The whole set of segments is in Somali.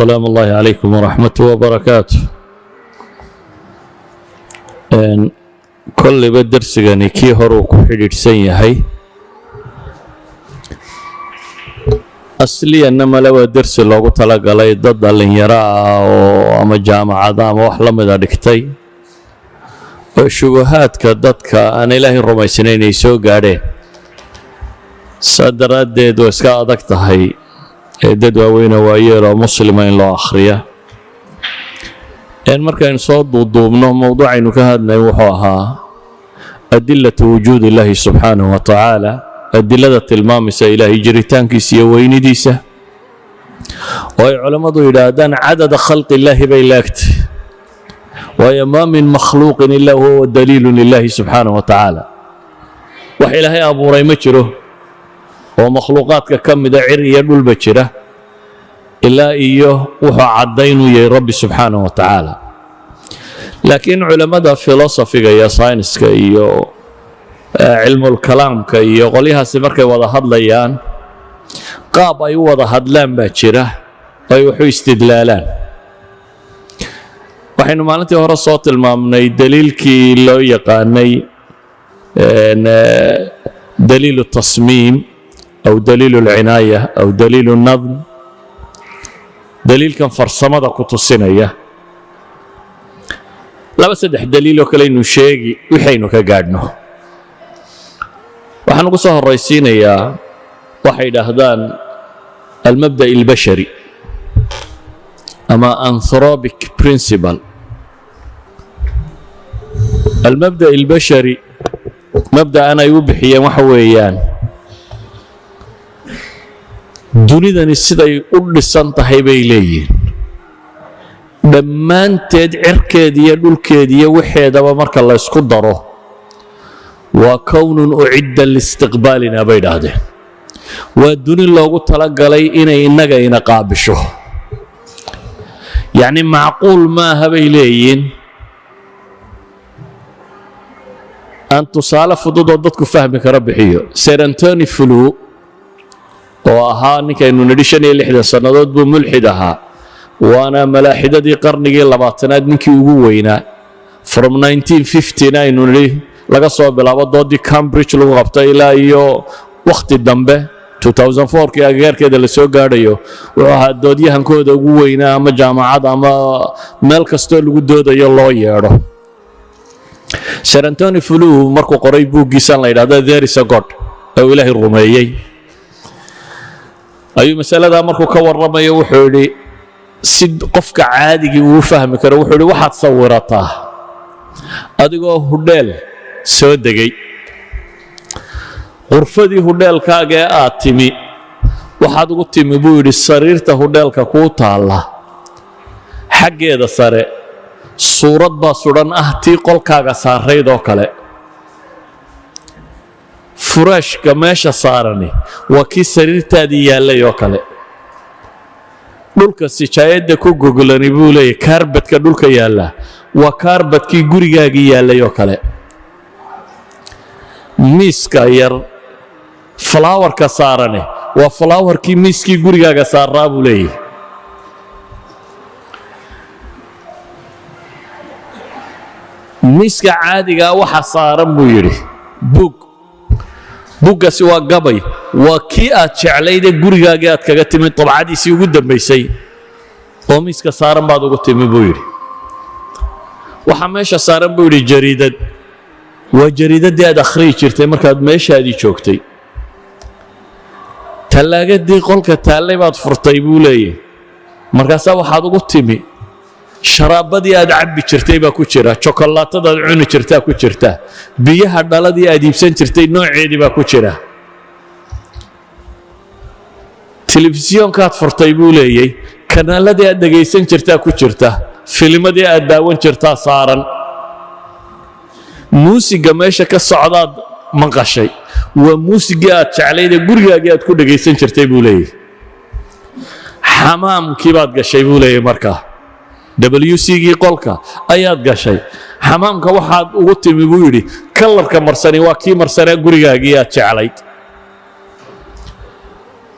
Asalaamu ullaahi calaykum waraxmatu wabarakaatu. Kolliba dersigani kii horuu ku xidhiidhsan yahay, asliyanna male waa dersi loogu talagalay dad dhallinyaro ah oo ama jaamacada ama wax la mida dhigtay oo shubahaadka dadka aan Ilaahay rumaysnayn ay soo gaadheen. Saa daraaddeed waa iska adag tahay ee dad waaweyne waayeel oo muslima in loo akhriya. Markaynu soo duuduubno, mowduucaynu ka hadlay wuxuu ahaa adilatu wujuud illaahi subxaanahu wa tacaala, adilada tilmaamaysa Ilaahay jiritaankiisa iyo weynidiisa, oo ay culammadu yidhaahdaan cadada khalqi illaahi bay laagtay, waayo maa min makhluuqin ilaa huwa daliilun lilaahi subxaanahu wa tacaala. Wax Ilaahay abuuray ma jiro oo makhluuqaadka ka mida, cir iyo dhulba jira, ilaa iyo wuxuu caddaynuu yahay Rabbi subxaanahu wa tacaala. Laakiin culammada filosofiga iyo sayniska iyo cilmulkalaamka iyo qolyahaasi markay wada hadlayaan, qaab ay u wada hadlaan baa jira oo ay waxu istidlaalaan. Waxaynu maalintii hore soo tilmaamnay daliilkii loo yaqaanay daliilu tasmiim aw daliilu alcinaaya aw daliilu nadm, daliilkan farsamada ku tusinaya. Laba saddex daliiloo kale aynu sheegi wixaynu ka gaadhno. Waxaan ugu soo horraysiinayaa waxay idhaahdaan almabda' albashari ama anthropic principle. Almabda' albashari mabda'an ay u bixiyeen waxa weeyaan dunidani siday u dhisan tahay bay leeyihiin, dhammaanteed cirkeed iyo dhulkeed iyo waxeedaba marka la ysku daro, waa kownun ucidda liistiqbaalina bay idhaahdeen. Waa duni loogu talagalay inay innaga ina qaabisho. Yacni macquul maaha bay leeyihiin. Aan tusaale fudud oo dadku fahmi karo bixiyo. Sir Antony Flew, oo ahaa ninkaynu nidhi 65 sannadood buu mulxid ahaa, waana malaaxidadii qarnigii 20aad ninkii ugu weynaa, from aynu nidhi laga soo bilaabo doodii Cambridge lagu qabtay ilaa iyo wakhti dambe 2004kii agagaarkeeda la soo gaadhayo, wuxuu ahaa doodyahankooda ugu weynaa, ama jaamacad ama meel kastoo lagu doodayo loo yeedho. Sir Antony Flew markuu qoray buuggiisan la yidhahdo There Is a God, oo Ilaahay rumeeyey, ayuu masaladaa markuu ka warramayo wuxuu yidhi, si qofka caadigii uu fahmi karo, wuxuu yidhi: waxaad sawirataa adigoo hudheel soo degay. Qurfadii hudheelkaaga ee aad timi waxaad ugu timi, buu yidhi, sariirta hudheelka kuu taalla xaggeeda sare suurad baa sudhan ah tii qolkaaga saarayd oo kale. Furaashka meesha saarani waa kii sariirtaadii yaallay oo kale. Dhulka sijaayadda ku goglani, buu leeyahy, kaarbadka dhulka yaalla waa kaarbadkii gurigaagii yaallay oo kale. Miiska yar falaawarka saarani waa falaawarkii miiskii gurigaaga saaraa, buu leeyahy. Miiska caadigaa waxa saaran, buu yidhi, buug. Buuggaasi waa gabay, waa kii aad jeclaydee gurigaagii aad kaga timid dabcadiisii ugu dambaysay oo miiska saaran baad ugu timi, buu yidhi. Waxaa meesha saaran, buu yidhi, jariidad. Waa jariidaddii aad akhriyi jirtay markaad meeshaadii joogtay. Tallaagadii qolka taallay baad furtay, buu leeyahy. Markaasaa waxaad ugu timi sharaabadii aad cabbi jirtay baa ku jira, jokolaatadaad cuni jirtaa ku jirta, biyaha dhaladii aad iibsan jirtay nooceedii baa ku jira. Telefisyoonkaad furtay, buu leeyay, kanaaladii aad dhegaysan jirtaa ku jirta, filimadii aad daawan jirtaa saaran, muusiga meesha ka socdaad maqashay waa muusigii aad jeclayd ee gurigaagii aad ku dhegaysan jirtay, buu leeyahy. Xamaamkii baad gashay, buu leeyahy. Markaa WC-gii qolka ayaad gashay. Xamaamka waxaad ugu timi, buu yidhi, kalarka marsani waa kii marsanee gurigaagii aad jeclayd.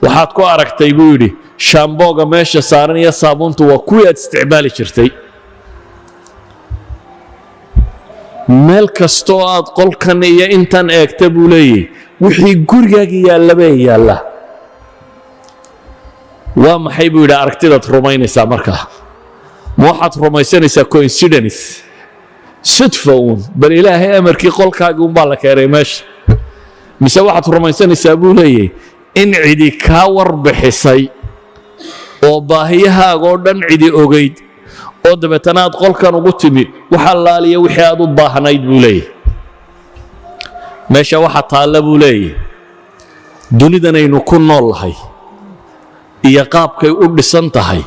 Waxaad ku aragtay, buu yidhi, Shaambooga meesha saaran iyo saabuuntu waa kuwii aad isticmaali jirtay. Meel kastoo aad qolkan iyo intan eegta, buu leeyahy, wixii gurigaaga yaallabee yaalla. Waa maxay, buu yidhi, aragtidaad rumaynaysaa markaa? Ma waxaad rumaysanaysaa coincidence, sudfa uun, bal Ilaahay amarkii qolkaagii unbaa la keenay meesha, mise waxaad rumaysanaysaa, buu leeyahy, in cidi kaa warbixisay oo baahiyahaagoo dhan cidi ogayd oo dabeetana aad qolkan ugu timi wax allaaliya wixii aad u baahnayd? Buu leeyahy, meesha waxa taalla, buu leeyahy, dunidanaynu ku nool lahay iyo qaabkay u dhisan tahay,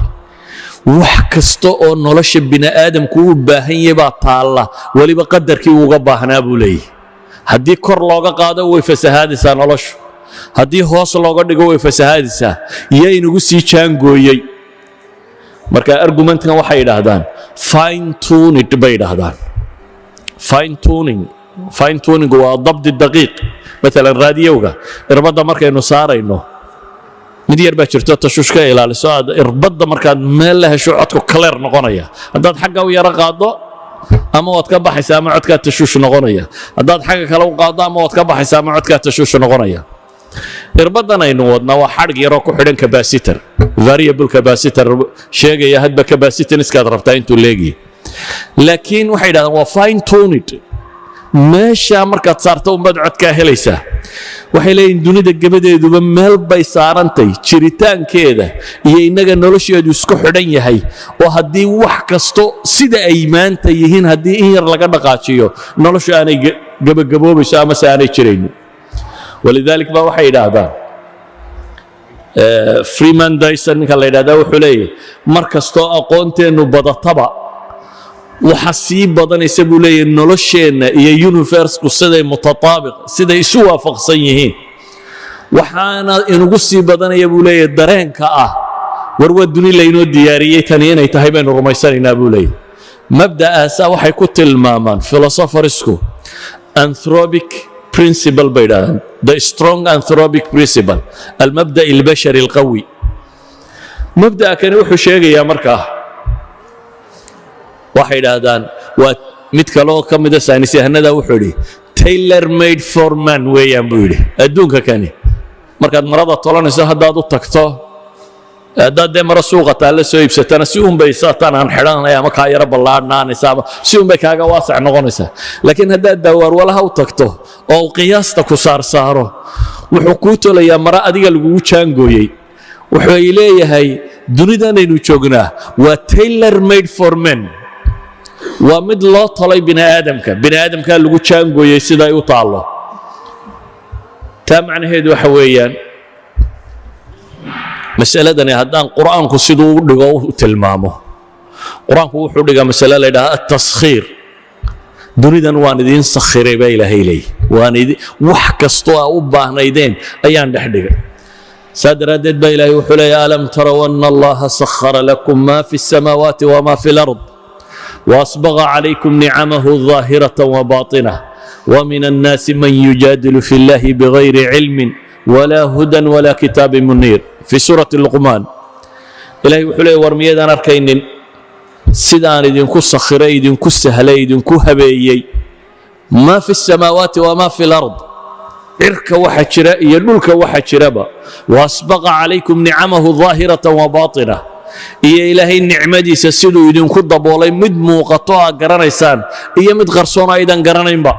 wax kasta oo nolosha bini aadamku u baahan yahay baa taalla, weliba qadarkii uuga baahnaa, buu leeyahy. Haddii kor looga qaado, way fasahaadaysaa noloshu. Haddii hoos looga dhigo, way fasahaadaysaa. Yaa inagu sii jaangooyey? Marka argumentkan waxay yidhaahdaan fine tuned bay yidhaahdaan. Fine tuning, fine tuning waa dabdi daqiiq. Maalan raadiyowga irbadda markaynu saarayno, mid yar baa jirto tashuush ka ilaaliso. Aad irbadda markaad meel la hesho, codku clear noqonaya. Haddaad xagga u yaro qaaddo, ama waad ka baxaysaa ama codkaa tashuush noqonaya. Haddaad xagga kale u qaaddo, ama waad ka baxaysaa ama codkaa tashuush noqonaya. Irbaddan aynu wadnaa waa xadhig yaroo ku xidhan capacitor, variable capacitor, sheegaya hadba capacitance-kaad rabtaa intuu leegiya. Laakiin waxay yidhahdaan waa fine tuned. Meesha markaad saarto umbaad codkaa helaysaa. Waxay leeyihin dunida gebadeeduba meel bay saarantay, jiritaankeeda iyo innaga nolosheedu isku xidhan yahay, oo haddii wax kasto sida ay maanta yihiin haddii in yar laga dhaqaajiyo, noloshu aanay gebagaboobayso amase aanay jiraynin. Walidalik ba waxay yidhaahdaan, Freeman Dyson ninka la yidhahdaa wuxuu leeyahy, mar kastoo aqoonteennu badataba, waxa sii badanaysa, buu leeyahy, nolosheenna iyo universeku siday mutataabiq, siday isu waafaqsan yihiin. Waxaana inugu sii badanaya, buu leeyahy, dareenka ah war waa duni laynoo diyaariyey tani inay tahay baynu rumaysanaynaa, buu leeyahy. Mabda'aasa waxay ku tilmaamaan philosophersku anthropic principle bay yidhahdaan, the strong anthropic principle, almabda albashari alqawi. Mabda'a kani wuxuu sheegayaa markaa, waxay idhaahdaan, waa mid kaleoo ka mida saynisyahanada, wuxuu yidhi tailor made for man weeyaan, buu yidhi, adduunka kani. Markaad marada tolanayso, haddaad u tagto, haddaad dee maro suuqa taalla soo iibsatana, si unbay saataan aan xidhanaya ama kaa yaro ballaadhnaanaysa ama si unbay kaaga waasac noqonaysaa. Laakiin haddaad daawaarwalaha u tagto oo uu qiyaasta ku saarsaaro, wuxuu kuu tolayaa maro adiga lagugu jaangooyey. Wuxuu leeyahay dunidanaynu joognaa waa tailor made for men, waa mid loo tolay bini aadamka, bini aadamkaa lagu jaangooyey siday u taallo. Taa macnaheedu waxa weeyaan, masaladani haddaan Qur'aanku siduu u dhigo u tilmaamo, Qur-aanku wuxuu dhigaa masale la yidhaha التسخير. Dunidan waan idiin sakhiray baa Ilaahay leeyahy. Waan idi wax kastoo aa u baahnaydeen ayaan dhex dhigay. Saa daraaddeed baa Ilaahay wuxuu leeyahy: ألم تروا أن الله سخر لكم ما في السماوات وما في الأرض وأسبغ عليكم نعمه ظاهرة وباطنة ومن الناس من يجادل في الله بغير علم ولا هدى ولا كتاب منير، في سورة لقمان. Ilahay wuxuu leeyahy, war miyaydaan arkaynin sidaan idinku sakhiray, idinku sahlay, idinku habeeyey ما في السماوات وما في الأرض, cirka waxa jira iyo dhulka waxa jiraba, وأسبغ عليكم نعمه ظاهرة وباطنة, iyo Ilaahay nicmadiisa siduu idinku daboolay, mid muuqato aad garanaysaan iyo mid qarsoon aydan garanaynba?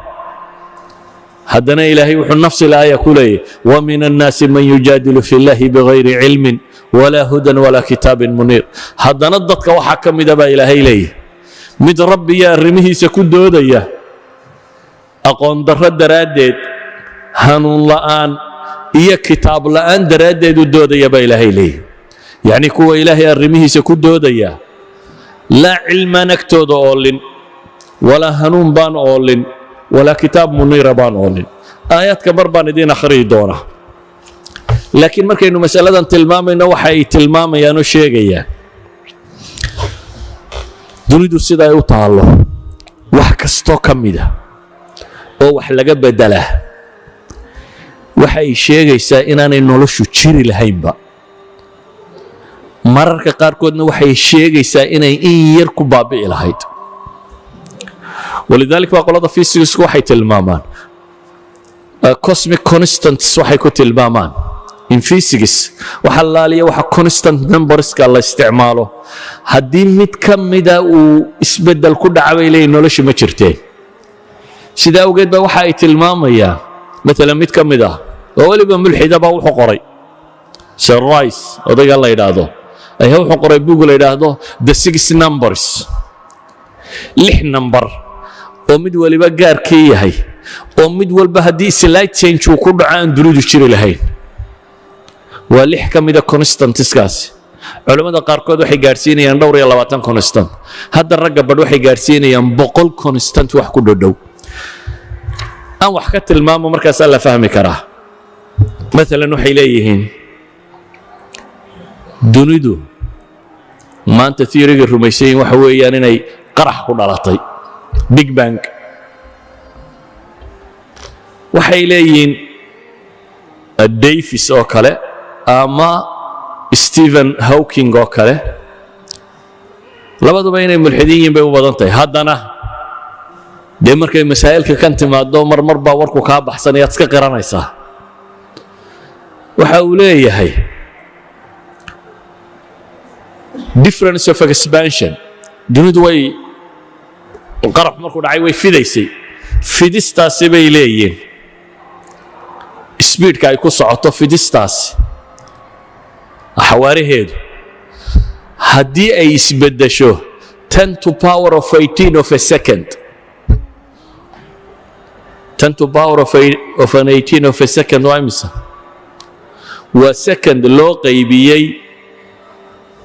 Haddana Ilaahay wuxuu نفس الآية ku leeyahy: ومن الناس من يجادل في الله بغير علم ولا هدى ولا كتاب منير. Haddana dadka waxaa ka mida, baa Ilaahay leeyahy, mid Rabbiyo arrimihiisa ku doodaya aqoon darro daraaddeed, hanuun la'aan iyo kitaab la'aan daraaddeed u doodaya, baa Ilaahay leeyahy. Yacni kuwa Ilaahay arrimihiisa ku doodaya, laa cilmaan agtooda oolin, walaa hanuun baan oolin, walaa kitaab muniira baan oolin. Aayaadka mar baan idiin akhriyi doonaa, laakiin markaynu masaladan tilmaamayno, waxa ay tilmaamayaan oo sheegayaan dunidu sida ay u taallo, wax kastoo ka mida oo wax laga beddelaa, waxay sheegaysaa inaanay noloshu jiri lahaynba. Mararka qaarkoodna waxay sheegaysaa inay in yar ku baabi'i lahayd. ولذلك baa qolada physicsku waxay tilmaamaan cosmic constants. Waxay ku tilmaamaan in physics waxa laaliya waxa constant numberska la isticmaalo, haddii mid ka mida uu isbeddel ku dhaca, bay leeyihin, noloshu ma jirteen. Sidaa awgeed ba waxa ay tilmaamayaan, maalan, mid ka mid ah oo weliba mulxida baa wuxuu qoray, Sir Rice odayga la yidhaahdo ayaa wuxuu qoray buug la yidhaahdo The Six Numbers, lix number oo mid waliba gaarkii yahay, oo mid walba haddii slight change uu ku dhaco aan dunidu jiri lahayn. Waa lix ka mida constantskaasi. Culammada qaarkood waxay gaadhsiinayaan dhowr iyo 20 constant. Hadda ragga badh waxay gaadhsiinayaan 100 constant wax ku dhodhow. Aan wax ka tilmaamo, markaasaa la fahmi karaa. Maalan, waxay leeyihiin dunidu maanta theoryga rumaysan yihin waxa weeyaan inay qarax ku dhalatay, Big Bang. Waxay leeyihiin Davis oo kale ama Stephen Hawking oo kale, labaduba inay mulxidiin yihiin bay u badan tahay. Haddana dee markay masaa'ilka kan timaado, mar mar baa warku kaa baxsanayaad iska qiranaysaa. Waxa uu leeyahay difference of expansion, dunidu way qarax markuu dhacay way fidaysay. Fidistaasi bay leeyihiin, speedka ay ku socoto fidistaasi, xawaaraheedu haddii ay isbeddesho 10 to power of 18 of a second, 10 to power of an 18 of a second waa imisa? Waa second loo qaybiyey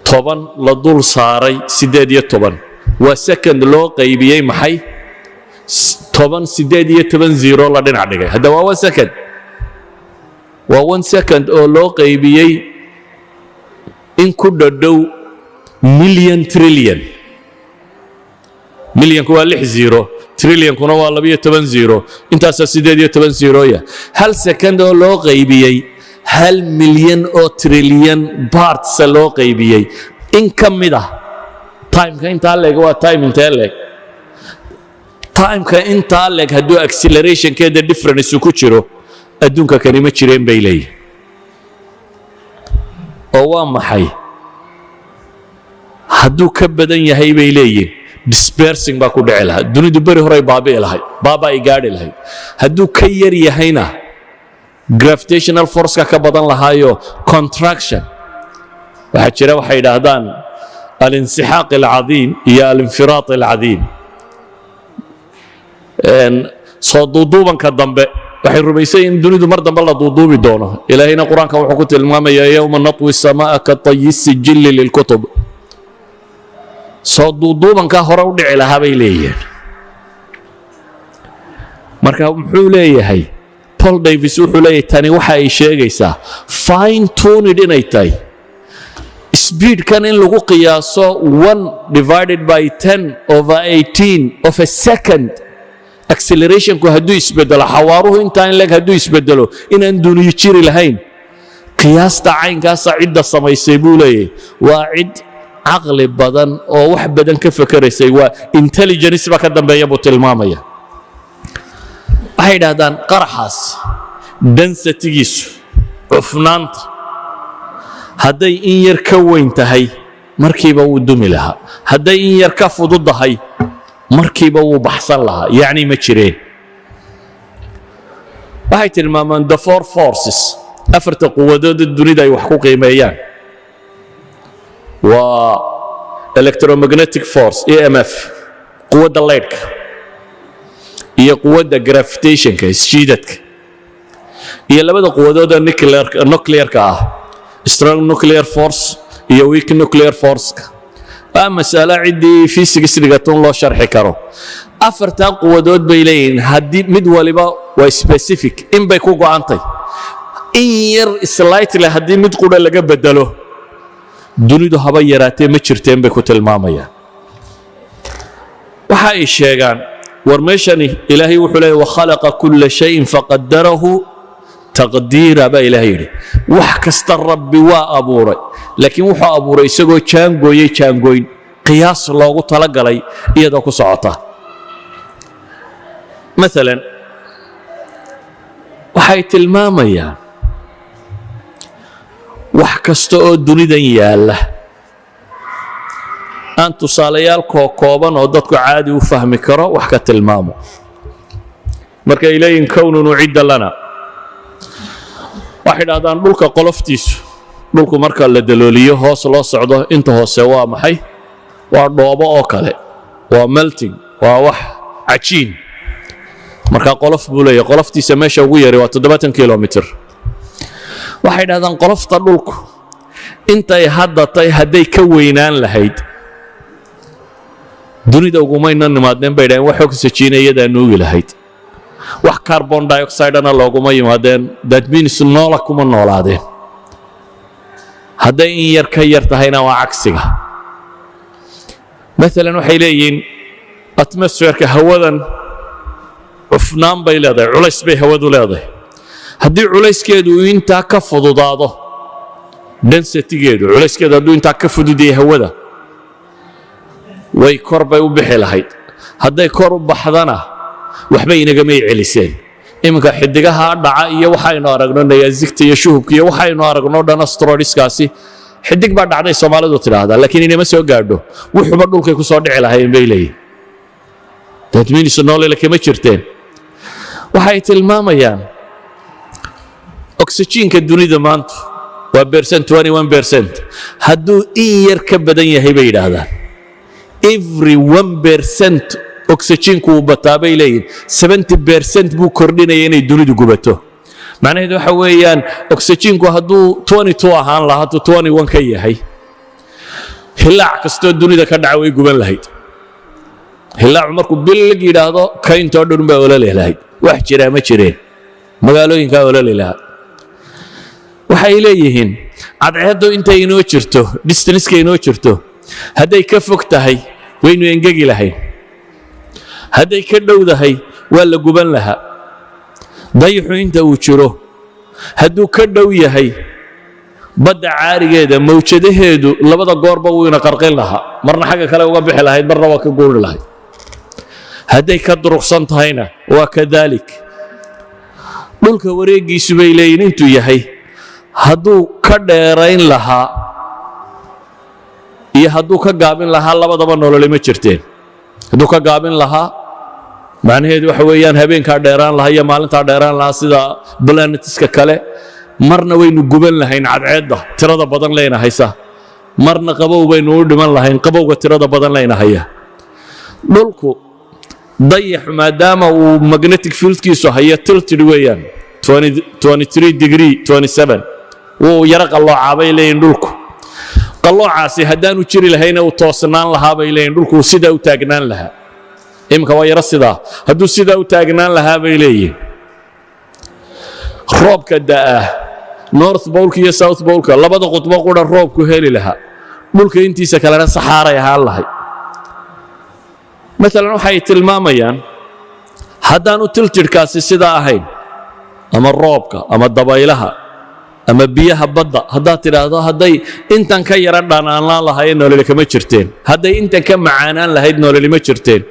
10 la dul saaray 18. Waa second loo qaybiyey maxay? 10 18 zero la dhinac dhigay. Hadda waa 1 second, waa 1 second oo loo qaybiyey in ku dhadhow million trillion. Millionku waa lix zero, trillionkuna waa 12 zero. Intaasaa 18 zeroya. 1 second oo loo qaybiyey 1 milyan oo trillion partsa loo qaybiyey in ka mid ah timeka intaa leeg, waa time intee leeg? Timeka intaa leeg hadduu accelerationkeeda difference ku jiro, adduunka kani ma jireen, bay leeyihin. Oo waa maxay? Hadduu ka badan yahay, bay leeyihin, dispersing baa ku dhici lahaa, dunidu beri horay baabi'i lahayd, baaba ay gaadhi lahayd. Hadduu ka yar yahayna, gravitational forceka ka badan lahaayo, contraction waxaa jira. Waxay yidhaahdaan الانسحاق العظيم iyo الانفراط العظيم, soo duuduubanka dambe. Waxay rumaysan in dunidu mar dambe la duuduubi doono. Ilaahayna Qur-aanka wuxuu ku tilmaamayaa يوم نطوي السماء كطي السجل للكتب. Soo duuduubankaa hore u dhici lahaa, bay leeyihiin. Marka muxuu leeyahay Paul Davis? Wuxuu leeyahay tani waxa ay sheegaysaa fine tuned inay tahay speedkan in lagu qiyaaso 1 divided by 10 over 18 of a second. Accelerationku hadduu isbedelo, xawaaruhu intaa in leg hadduu isbedelo, inaan duniyo jiri lahayn. Qiyaasta caynkaasa cidda samaysay, buu leeyahay, waa cid caqli badan oo wax badan ka fekeraysay, waa intelligence baa ka dambeeya, buu tilmaamaya. Waxay yidhaahdaan qaraxaas densitygiisu, cufnaanta, hadday in yar ka weyn tahay, markiiba wuu dumi lahaa. Hadday in yar ka fududahay, markiiba wuu baxsan lahaa, yacni ma jireen. Waxay tilmaamaan the four forces, afarta quwadooda dunida ay wax ku qiimeeyaan, waa electromagnetic force, EMF, quwadda leydhka, iyo quwadda gravitationka, isjiidadka, iyo labada quwadooda nuclearka ah, strong nuclear force iyo weak nuclear forceka. Waa masalo ciddii physics dhigatun loo sharxi karo. Afartaa quwadood, bay leeyihiin, haddii mid waliba waa specific in bay ku go'antay, in yar slightly haddii mid qudha laga bedelo, dunidu haba yaraatee ma jirteen, bay ku tilmaamayaan. Waxa ay sheegaan, war meeshani Ilaahay wuxuu leeyahy: وخلق كل شيء فقدره. Taqdiira baa Ilaah yidhi. Wax kasta Rabbi waa abuuray, laakiin wuxuu abuuray isagoo jaangooyey, jaangooyn qiyaas loogu talagalay iyadoo ku socota. Maalan, waxay tilmaamayaan wax kasta oo dunidan yaalla, aan tusaalayaal kookooban oo dadku caadi u fahmi karo wax ka tilmaamo. Markay leeyihin كون أعد لنا, waxay dhahdaan dhulka qoloftiisu, dhulku marka la dalooliyo, hoos loo socdo, inta hoose waa maxay? Waa dhoobo oo kale, waa melting, waa wax cajiin. Marka qolof buu leeyahy. Qoloftiisa meesha ugu yari waa 70 kilomitir. Waxay dhahdaan qolofta dhulku intay hadda tay hadday ka weynaan lahayd, dunida ugumayna nimaadeen, bay dhahdeen. Wax oxygen iyadaa nuugi lahayd, wax carbon dioxidena looguma yimaadeen. That means noola kuma noolaadeen. Hadday in yar ka yar tahayna waa cagsiga. Maalan, waxay leeyihiin atmosphere-ka, hawadan cufnaan bay leedahay, culays bay hawadu leedahay. Haddii culayskeedu uu intaa ka fududaado, density-geedu, culayskeedu hadduu intaa ka fududyahay, hawada way kor bay u bixi lahayd. Hadday kor u baxdana, waxbay inagamay celiseen. Iminka xidigaha dhaca iyo waxaynu aragno, nayaasigta iyo shuhubka iyo waxaynu aragno dhan, asteroids-kaasi, xidig baa dhacday Soomaalidu tidhaahdaa, laakiin inama soo gaadho. Wuxuba dhulkay ku soo dhici lahaayeen, bay leeyihin. That means noolele kama jirteen. Waxay tilmaamayaan oxygen-ka dunida maanta waa percent, 21%. Hadduu in yar ka badan yahay, bay yidhaahdaan, every 1% oxygen-ku uu bataa, bay leeyihin, 70% buu kordhinaya inay dunidu gubato. Macnaheedu waxa weeyaan, oxygen-ku hadduu 22 ahaan lahaa, hadduu 21 ka yahay, hilaac kastoo dunida ka dhaca way guban lahayd. Hilaacu markuu billig yidhaahdo, kayntoo dhan baa ololi lahayd. Wax jiraa ma jireen, magaalooyinkaa ololi lahaa. Waxay leeyihiin cadceeddu intay inoo jirto, distance-ka inoo jirto, hadday ka fog tahay waynu engegi lahayn, hadday ka dhowdahay waa la guban lahaa. Dayixu inta uu jiro, hadduu ka dhow yahay badda caarigeeda, mawjadaheedu labada goorba wuu ina qarqin lahaa, marna xagga kale uga bixi lahayd, marna waa ka guuri lahayd. Hadday ka durugsan tahayna waa كذلك. Dhulka wareeggiisu, bay leeyihin, intuu yahay hadduu ka dheerayn lahaa iyo hadduu ka gaabin lahaa, labadaba nolole ma jirteen. Hadduu ka gaabin lahaa, macnaheedu waxa weeyaan habeenkaa dheeraan lahaa iyo maalintaa dheeraan lahaa sida planets-ka kale. Marna waynu guban lahayn cadceedda tirada badan leyna haysa, marna qabow baynu u dhiman lahayn qabowga tirada badan leyna haya. Dhulku, dayaxu maadaama uu magnetic field-kiisu hayo tilted weeyaan, 23 degree 27, wuu yaro qalloocaa, bay leeyihin. Dhulku qalloocaasi haddaanu jiri lahayna, uu toosnaan lahaa, bay leeyihin, dhulku uu sidaa u taagnaan lahaa. Iminka waa yaro sidaa. Hadduu sidaa u taagnaan lahaa, bay leeyihin, roobka da'ah North Pole-ka iyo South Pole-ka, labada qudbo qura roobku heli lahaa, dhulka intiisa kalena saxaaray ahaan lahay. Maalan, waxay tilmaamayaan haddaanu tilted-kaasi sidaa ahayn, ama roobka ama dabaylaha ama biyaha badda, haddaad tidhaahdo hadday intan ka yara dhanaanlaan lahaayeen, nololi kama jirteen; hadday intan ka macaanaan lahayd, nololi ma jirteen.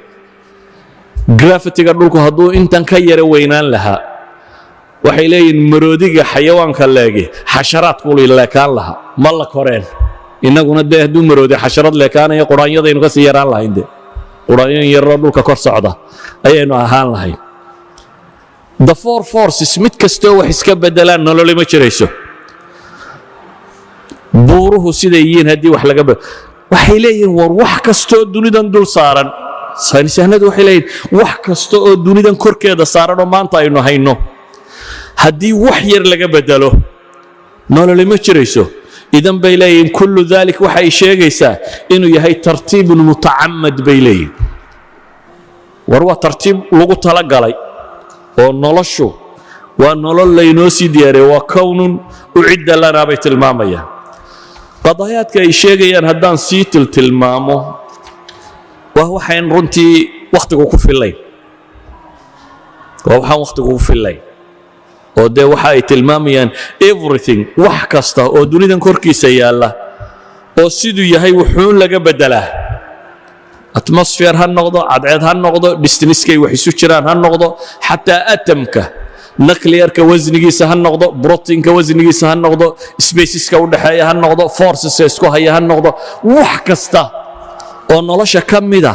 Gravity-ga dhulku hadduu intan ka yara weynaan lahaa, waxay leeyihin, maroodiga xayawaanka leegi xasharaadku leekaan lahaa, ma la koreen. Innaguna dee hadduu maroodi xasharad leekaanayo, quraanyadaynu ka sii yaraan lahayn, de quraanyoyin yaroo dhulka kor socda ayaynu ahaan lahayn. The four forces mid kastoo wax iska beddelaan, nololi ma jirayso. Buuruhu siday yihiin haddii wax laga, waxay leeyihiin, war wax kastoo dunidan dul saaran, saynisyahanadu waxay leeyihin, wax kasta oo dunidan korkeeda saaran oo maanta aynu hayno, haddii wax yar laga beddelo, nololi ma jirayso. إذن, bay leeyihiin, كل ذلك waxay sheegaysaa inuu yahay ترتيب متعمد, bay leeyihin. War waa tartiib lagu talagalay oo noloshu waa nolol laynoo sii diyaariyay. Waa كون أعد لنا, bay tilmaamayaan. Qadaayaadka ay sheegayaan haddaan sii tiltilmaamo, waa waxayn runtii wakhtigu ku fillayn, waa waxaan wakhtigu ku fillayn. Oo dee waxa ay tilmaamayaan everything, wax kasta oo dunidan korkiisa yaalla oo siduu yahay wuxuun laga beddelaa, atmosphere ha noqdo, cadceed ha noqdo, distance-kay wax isu jiraan ha noqdo, xataa atomka, nuclearka wasnigiisa ha noqdo, proteinka wasnigiisa ha noqdo, spaceska u dhexeeya ha noqdo, forceska isku haya ha noqdo, wax kasta oo nolosha ka mida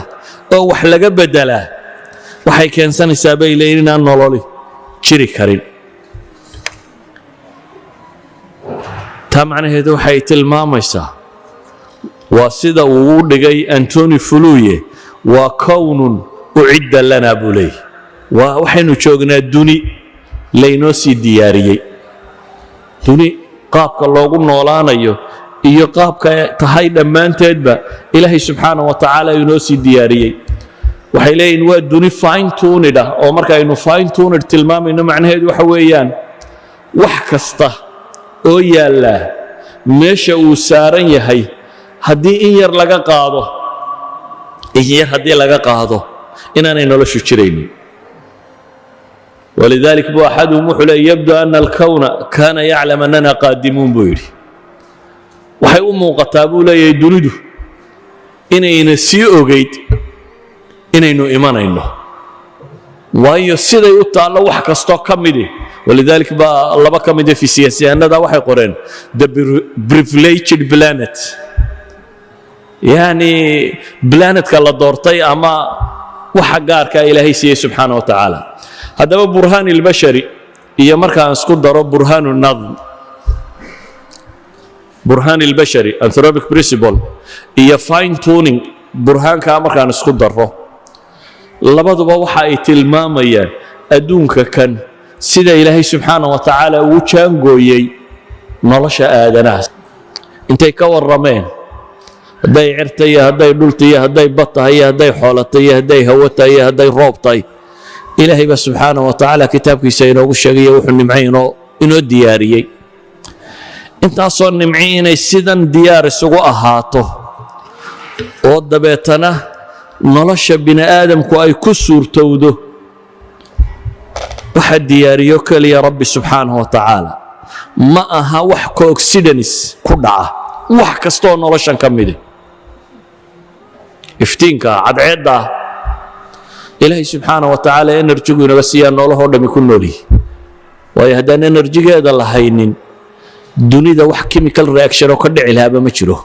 oo wax laga beddelaa waxay keensanaysaa, bay leeyihin, inaan nololi jiri karin. Taa macnaheedu waxay tilmaamaysaa, waa sida uu u dhigay Antony Flew, waa كون أعد لنا buu leeyahy. Waa waxaynu joognaa duni laynoo sii diyaariyey, duni qaabka loogu noolaanayo iyo qaabka tahay dhammaanteedba Ilaahay subxaana wa tacaala inoo sii diyaariyey. Waxay leeyihin waa duni fine tuned ah, oo markaaynu fine tuned tilmaamayno macnaheedu waxa weeyaan wax kasta oo yaallaa meesha uu saaran yahay haddii in yar laga qaado, in yar haddii laga qaado, inaanay noloshu jiraynin. ولذلك buu أحدهم wuxuu leey: يبدو أن الكون كان يعلم أننا قادمون, buu yidhi. Waxay u muuqataa, buu leeyahay, dunidu inayna sii ogayd inaynu imanayno, waayo siday u taallo wax kastoo ka midi. ولذلك baa laba ka mida fisiyasyahanada waxay qoreen "The Privileged Planet", yani planetka la doortay ama waxa gaarkaa Ilaahay siiyey subxaana wa tacaala. Haddaba burhaan ilbashari iyo markaan isku daro burhaan nadm, burhaan ilbashari, anthropic principle, iyo fine tuning burhaankaa markaan isku daro, labaduba waxa ay tilmaamayaan adduunka kan sida Ilaahay subxaana wa tacaala ugu jaangooyey nolosha aadanaha. Intay ka warrameen, hadday cirta iyo hadday dhulta iyo hadday bad tahay iyo hadday xoolata iyo hadday hawo tahay iyo hadday roob tahay, Ilaahay baa subxaana wa tacaala kitaabkiisa inoogu sheegaya wuxuu nimcay inoo diyaariyey. Intaasoo nimci inay sidan diyaar isugu ahaato oo dabeetana nolosha bini aadamku ay ku suurtowdo, waxa diyaariyo keliya Rabbi subxaanahu wa tacaala. Ma aha wax coincidence ku dhaca. Wax kastaoo noloshan ka midi, iftiinka cadceedda ah, Ilaahay subxaana wa tacaala energygu inaga siiyaa noolahoo dhammi ku noolyihi, waayo haddaan energygeeda la haynin, dunida wax chemical reaction oo ka dhici lahaaba ma jiro.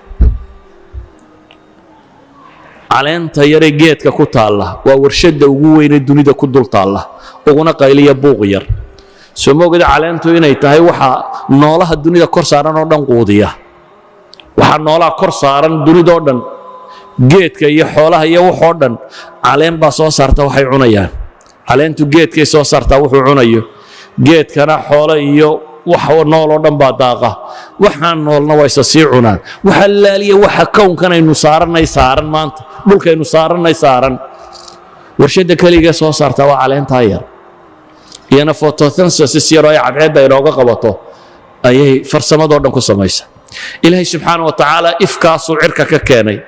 Caleenta yaree geedka ku taalla waa warshadda ugu weyne dunida ku dul taalla, uguna qayliya buuq yar. Soo ma ogida caleentu inay tahay waxa noolaha dunida kor saaran oo dhan quudiya? Waxaa noolaha kor saaran dunidoo dhan, geedka iyo xoolaha iyo waxoo dhan, caleen baa soo saarta waxay cunayaan. Caleentu geedkay soo saartaa wuxuu cunayo, geedkana xoolo iyo wax nool oo dhan baa daaqa, waxaan noolna waa isa sii cunaan. Waxa laaliya waxa kownkan aynu saarannay saaran maanta, dhulkaynu saarannay saaran, warshadda keligee soo saartaa waa caleentaa yar. Iyana photosynthesis yaroo ay cadceedda inooga qabato ayay farsamadoo dhan ku samaysa. Ilaahay subxaana wa tacaala ifkaasuu cirka ka keenay.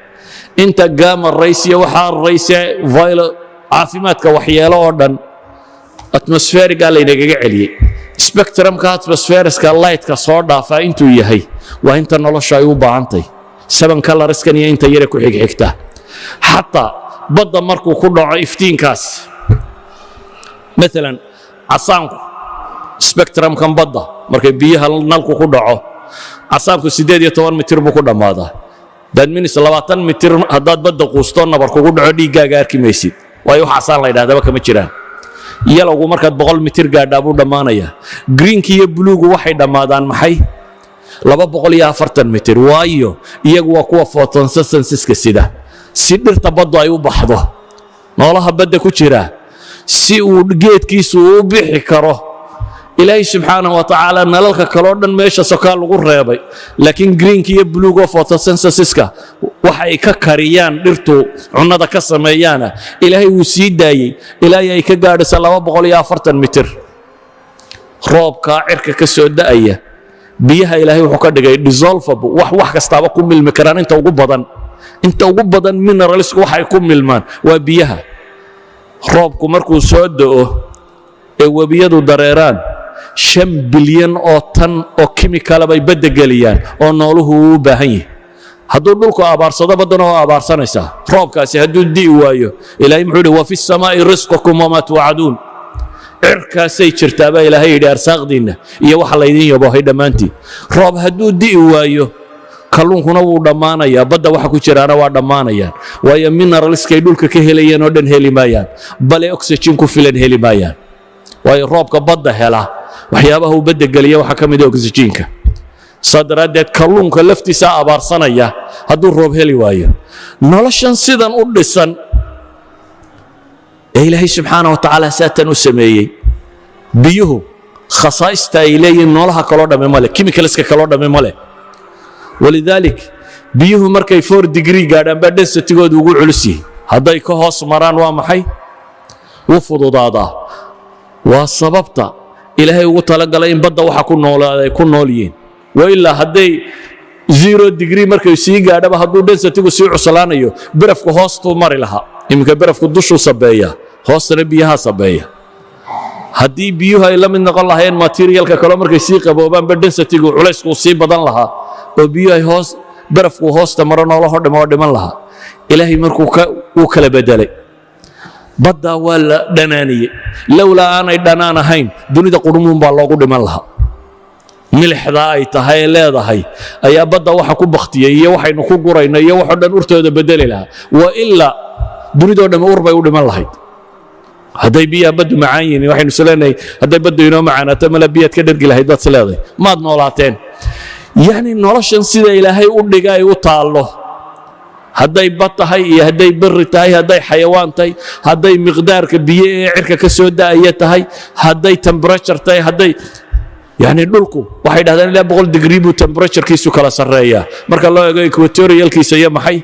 Inta gamma rays iyo waxaa rays violet caafimaadka waxyeelo oo dhan atmospheriga laynagaga celiyey. Spectrumka atmospheriska lightka soo dhaafaa intuu yahay waa inta nolosha ay u baahantay, seven colorskan iyo inta yare ku xigxigta. Xataa badda markuu ku dhaco iftiinkaas, maalan casaanku, spectrumkan badda markay biyaha nalku ku dhaco, casaanku 18 mitir buu ku dhammaadaa. That means 20 mitir haddaad badda quusto, nabar kugu dhaco, dhiiggaaga arki maysid, waayo wax casaan la yidhahdaba kama jiraan. Yellowgu markaad 100 mitir gaadhaa buu dhammaanayaa. Greenki iyo bluegu waxay dhammaadaan maxay? 240 mitir, waayo iyagu waa kuwa photosynthesiska sida, si dhirta baddu ay u baxdo, noolaha badda ku jira si uu geedkiisu u bixi karo. Ilaahay subxaanahu wa tacaala nalalka kaloo dhan meesha sokaa lagu reebay, laakiin greenka iyo bluego photosynthesiska waxa ay ka kariyaan dhirtu cunnada ka sameeyaana, Ilaahay wuu sii daayey ilaa ay ka gaadhaysa 240 mitir. Roobkaa cirka ka soo da'aya, biyaha Ilaahay wuxuu ka dhigay dissolvable, wax kastaaba ku milmi karaan. Inta ugu badan mineralsku waxay ku milmaan waa biyaha. Roobku markuu soo da'o ee webiyadu dareeraan, 5 bilyan oo tan oo chemical-a bay badda geliyaan oo nooluhu uu u baahan yahay. Hadduu dhulku abaarsado, baddana oo abaarsanaysaa. Roobkaasi hadduu di'i waayo, Ilaahay muxuu yidhi? وفي السماء رزقكم وما توعدون. Cirkaasay jirtaa baa Ilaahay yidhi arsaaqdiinna iyo waxa laydin yaboohay dhammaantii. Roob hadduu di'i waayo, kalluunkuna wuu dhammaanayaa, badda waxa ku jiraana waa dhammaanayaan, waayo minerals-kay dhulka ka helayeen oo dhan heli maayaan, bale oxygen ku filan heli maayaan, waayo roobka badda hela waxyaabaha uu badda geliya waxaa ka mid ah oxygen-ka. Saa daraaddeed kalluunka laftiisaa abaarsanaya hadduu roob heli waayo. Noloshan sidan u dhisan ee Ilaahay subxaana wa tacaala saatan u sameeyey, biyuhu khasaa'ista ay leeyihiin noolaha kaloo dhamme male, chemicals-ka kaloo dhamme male. ولذلك biyuhu markay 4 degree gaadhaan baa density-goodu ugu culus yihi. Hadday ka hoos maraan, waa maxay? Wuu fududaadaa. Waa sababta Ilaahay ugu talagalay in badda waxa ku noolaada ay ku nool yihiin. Wailaa hadday 0 degree markay sii gaadhaba, hadduu density-gu sii cuslaanayo, barafku hoostuu mari lahaa. Iminka barafku dushuu sabeeya, hoostana biyaha sabeeya. Haddii biyuhu ay la mid noqon lahaayeen material-ka kale, markay sii qaboobaanba density-gu culayskuu sii badan lahaa oo biyuhu ay hoos, barafku hoosta maro, noolahoo dham oo dhiman lahaa. Ilaahay markuu wuu kala bedelay, baddaa waa la dhanaaniyey. Lowlaa aanay dhanaan ahayn, dunida qurmuun baa loogu dhiman lahaa. Milixdaa ay tahay ee leedahay ayaa badda waxa ku baktiyey iyo waxaynu ku gurayno iyo waxoo dhan urtooda bedeli lahaa. Wa ilaa dunidoo dhamme ur bay u dhiman lahayd. Hadday biyaha baddu macaan yihiin, waxaynu is leenahay hadday baddu inoo macaanaato, mala biyaad ka dhergi lahayd baad is leedahay, maad noolaateen. Yacni noloshan sida Ilaahay u dhiga ay u taallo, hadday bad tahay iyo hadday berri tahay, hadday xayawaan tahay, hadday miqdaarka biyo ee cirka ka soo da'aya tahay, hadday temperature tahay, hadday yani dhulku, waxay dhahdaan ilaa 100 degree buu temperature-kiisu kala sarreeyaa marka loo eego equatorial-kiisa iyo maxay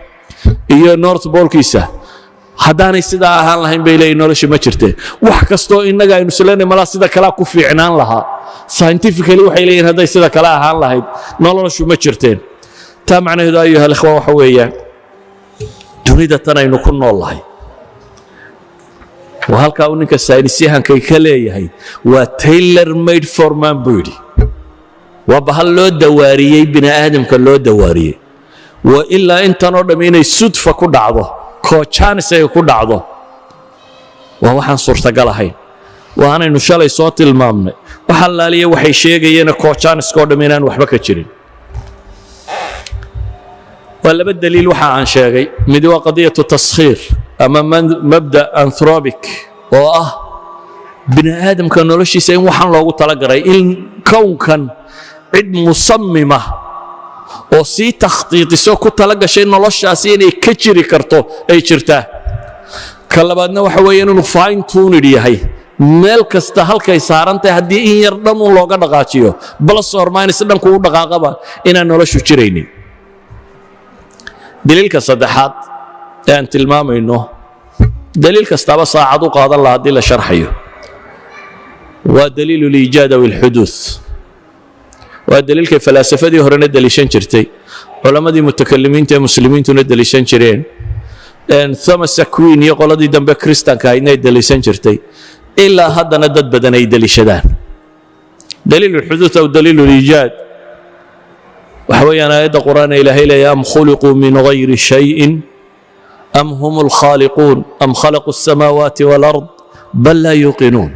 iyo north pole-kiisa. Haddaanay sidaa ahaan lahayn, bay leeyihin, nolosha ma jirteen. Wax kastoo innaga aynu islenahay malaa sida kalea ku fiicnaan lahaa, scientifically waxay leeyihin hadday sida kale ahaan lahayd noloshu ma jirteen. Taa macnaheedu, أيها الإخوة, waxa weeyaan dunida tan aynu ku nool lahay waa halkaa uu ninka saynisyahankay ka leeyahay waa tailor made for man buu yidhi. Waa bahal loo dawaariyey, bini aadamka loo dawaariyey. Wa ilaa intanoo dhamm inay sudfa ku dhacdo, coincidence ay ku dhacdo, waa waxaan suurtagal ahayn. Waanaynu shalay soo tilmaamnay wax allaaliya waxay sheegayeena coincidence-koo dhamm inaan waxba ka jirin. Waa laba daliil waxa aan sheegay. Mid waa قضية تسخير ama mabda anthropic, oo ah bini aadamka noloshiisa in waxaan loogu talagalay, in kownkan cid musamima oo sii takhtiitiso ku tala gashay noloshaasi inay ka jiri karto ay jirtaa. Ka labaadna waxa weeye inuu fine tuned yahay, meel kasta halkay saaran tahay haddii in yar dhan un looga dhaqaajiyo, plus or minus dhanku u dhaqaaqaba, inaan noloshu jiraynin. Daliilka saddexaad ee aan tilmaamayno, daliil kastaaba saacad u qaadan laha haddii la sharxayo, waa دليل الإيجاد أو الحدوث. Waa daliilkay falaasafadii horena deliishan jirtay, culammadii mutakalimiinta ee muslimiintuna deliishan jireen, Thomas Aquin iyo qoladii dambe Kristanka ahaydna ay deliishan jirtay, ilaa haddana dad badan ay deliishadaan. دليل الحدوث أو دليل الإيجاد waxa weeyaan aayadda Qur'aan ee Ilaahay leeya: أم خلقوا من غير شيء أم هم الخالقون أم خلقوا السماوات والأرض بل لا يوقنون.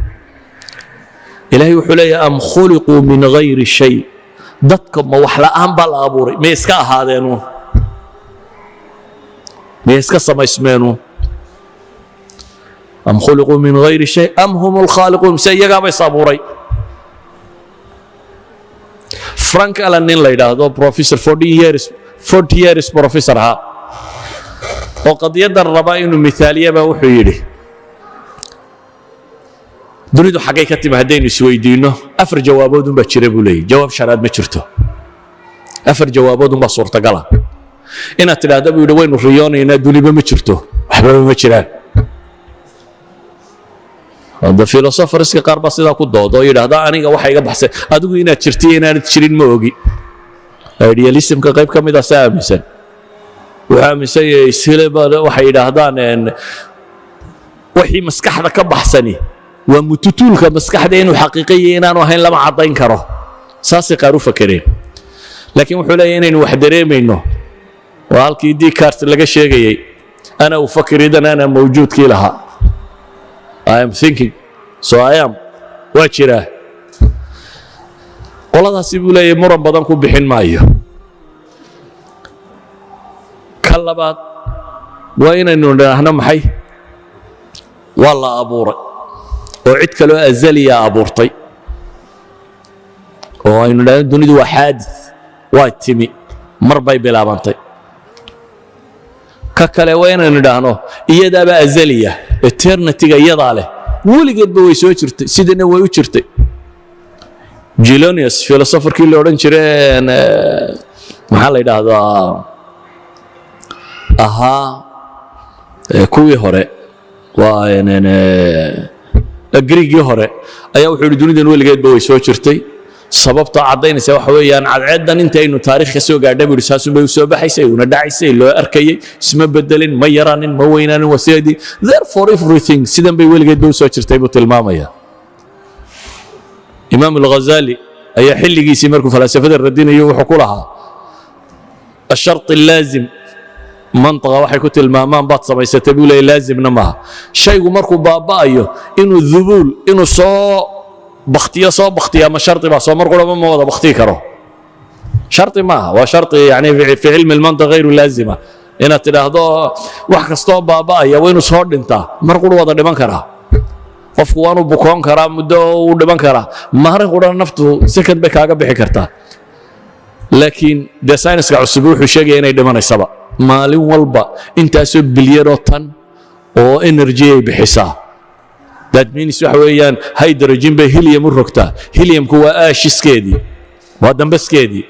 Ilaahay wuxuu leeyahay: أم خلقوا من غير شيء. Dadka ma wax la'aan baa la abuuray? May iska ahaadeenuun? Miyay iska samaysmeenuun? أم خلقوا من غير شيء أم هم الخالقون. Mise iyagaaba is abuuray? Frank Allen nin la yidhaahdo, professor, 40 years, 40 years professor ahaa, oo qadiyaddan rabaa inuu mithaaliyaba, wuxuu yidhi: dunidu xaggay ka timi haddaynu isweydiinno, afar jawaabood unbaa jira, buu leeyahy. Jawaab shanaad ma jirto, afar jawaabood unbaa suurtagala. Inaad tidhaahda, buu yidhi, waynu riyoonaynaa, duniba ma jirto, waxbaba ma jiraan. Hadda philosophers-ka qaar baa sidaa ku dooda oo yidhaahda: aniga waxa iga baxsay, adigu inaad jirtiyo inaanad jirin ma ogi. Idealism-ka qayb ka mid ah saa aaminsan. Wuxuu aaminsan yahay sileba waxay yidhaahdaan wixii maskaxda ka baxsani. Waa mututuulka maskaxda inuu xaqiiqayo inaanu ahayn lama caddayn karo, saasay qaar u fakereen. Laakiin wuxuu leeyahy inaynu wax dareemayno waa halkii Descartes laga sheegayey, "أنا أفكر إذن أنا موجود" kii lahaa, "I am thinking, so I am", waa jiraa. Qoladaasi buu leeyahy muran badan ku bixin maayo. Ka labaad waa inaynu nidhaahno maxay? Waa la abuuray oo cid kaloo azaliya abuurtay, oo aynu nidhahno dunidu waa xaadis, waa timi, mar bay bilaabantay. Ka kale waa inaynu idhaahno iyadaaba azaliya, eternityga iyadaa leh, weligeedba way soo jirtay, sidana way u jirtay. Gilonius, philosopherkii la odhan jiray, maxaa la yidhaahdaa, ahaa kuwii hore, waa Griigii hore, ayaa wuxuu yidhi dunidan weligeedba way soo jirtay. Sababta caddaynaysa waxa weeyaan cadceeddan intaynu taariikh ka soo gaadhay, buu yidhi, saasun bay u soo baxaysay una dhacaysay, loo arkayay, isma bedelin, ma yaraanin, ma weynaanin, waa sideedii. Therefore everything sidan bay weligeedba u soo jirtay, buu tilmaamaya. Imaam Alghazali ayaa xilligiisii markuu falaasafada radinayo wuxuu ku lahaa الشرط اللازم mantaqa waxay ku tilmaamaan baad samaysatay, buu leeyahy, laazimna maaha. Shaygu markuu baaba'ayo inuu dhubuul, inuu soo baktiyo, soo baktiya ma shardi baa? Soo mar quraba ma wada baktiyi karo? Shardi maaha, waa shardi يعني في علم المنطق غير لازمة. Inaad tidhaahdo wax kastoo baaba'aya waa inuu soo dhintaa, mar qura wada dhiman karaa qofku, waanu bukoon karaa, muddo uu dhiman karaa, maalin qurana naftu second bay kaaga bixi kartaa. Laakiin dee sayniska cusub wuxuu sheegaya inay dhimanaysaba maalin walba intaasoo bilyanoo tan oo energy ay bixisaa. That means waxa weeyaan hydrogen bay helium u rogtaa. Heliumku waa asheskeedii, waa dambaskeedii,